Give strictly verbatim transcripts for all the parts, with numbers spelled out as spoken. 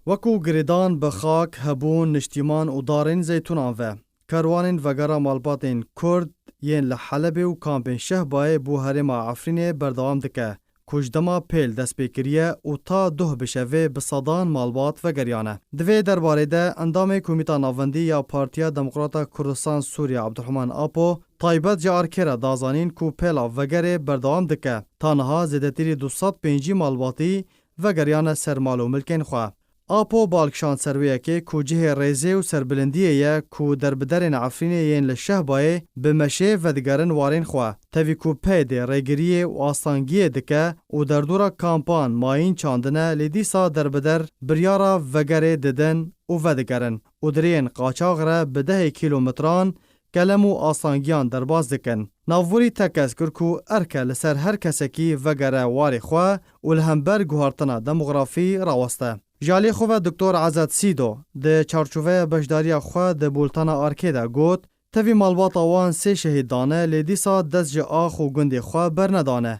Wekû girêdan bi xak, hebûn, niştîman û darên zeytûnan ve, kerwanên vegera malbatên Kurd yên li Helebê û kampên Şehbayê bo herêma Efrînê berdewam dike, ku ji dema pêl dest pê kiriye û ta duh bi şevê bi sedan malbat vegeriyane. Di vê derbarê de endamê Komîta Navendî ya Partiya Demokrata Kurdistan Sûriye Abdurrahman Apo taybet ji ARK'ê re da zanîn ku pêla vegerê berdewam dike. Ta niha zêdetirî du sed pêncî malbatî vegeriyane ser mal û milkên xwe. Apo bal kişand ser wê yekê ku cihê rêzê û serbilindiyê ye ku derbiderên Efrînê yên li Şehbayê bi meşê vedigerin warên xwe. Tevî ku PYD'ê rêgiriyê û astangiyê dike û derdora kampan mayîn çandine, lê dîsa derbider biryara vegerê didin û vedigerin û di rêyên qaçax re bi dehê kîlometran kelem û asangiyan derbas dikin. Navborî tekez kir ku erk e li ser her kesekî vegere warê xwe û li hember guhartina demografî raweste. Ji alî xwe ve Doktor Azad Sîdo di çarçoveya beşdariya xwe di bultena ARK'ê de got, tevî malbata wan sê şehîd dane, lê dîsa dest ji ax û gundê xwe bernedane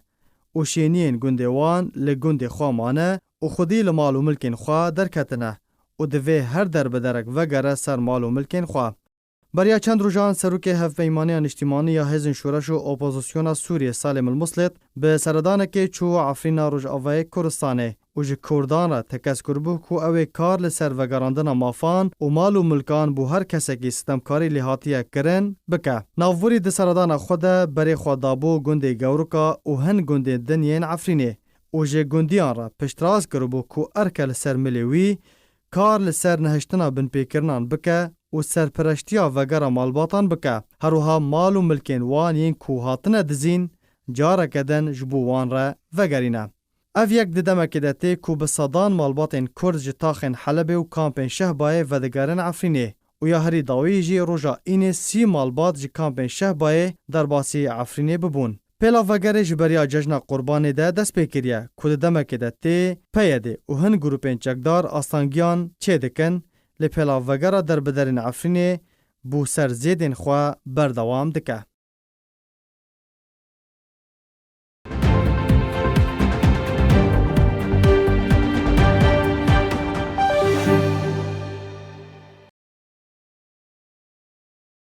û şêniyên gundê wan li gundê xwe mane û xwedî li mal û milkên xwe derketine û divê her derbiderek vegere ser mal û milkên xwe. Beriya çend rojan serokê Hevpeymaniya Niştimanî ya Hêzên Şoreş û Opozisyona Sûriyê Salih Milmuslit bi seredanekê çû Efrîna Rojavayê Kurdistanê û ji Kurdan re tekez kiribû ku ew ê kar li ser vegerandina mafan û mal û milkan bo her kesekî sitemkarî lê hatiye kirin bike. Navborî di seredana xwe de berê xwe dabû gundê Gewrika û hin gundên din yên Efrînê û ji gundiyan re piştrast kiribû ku erke li ser milê wî kar li ser nehiştina binpêkirinan bike û serpereştiya vegera malbatan bike. Her wiha mal û milkên wan yên ku hatine dizîn, careke din ji bo wan re vegerîne. Ev yek di demekê de tê ku bi sedan malbatên Kurd ji taxên Helebê û kampên Şehbayê vedigerin Efrînê û ya herî dawî jî roja înê sî malbat ji kampên Şehbayê derbasî Efrînê bibûn. Pêla vegerê ji beriya Cejna Qurbanê de dest pê kiriye, ku di demekê de tê PYD'ê û hin grûpên çekdar astangiyan çêdikin, lê pêla vegera derbiderên Efrînê bo ser zêdên xwe berdewam dike.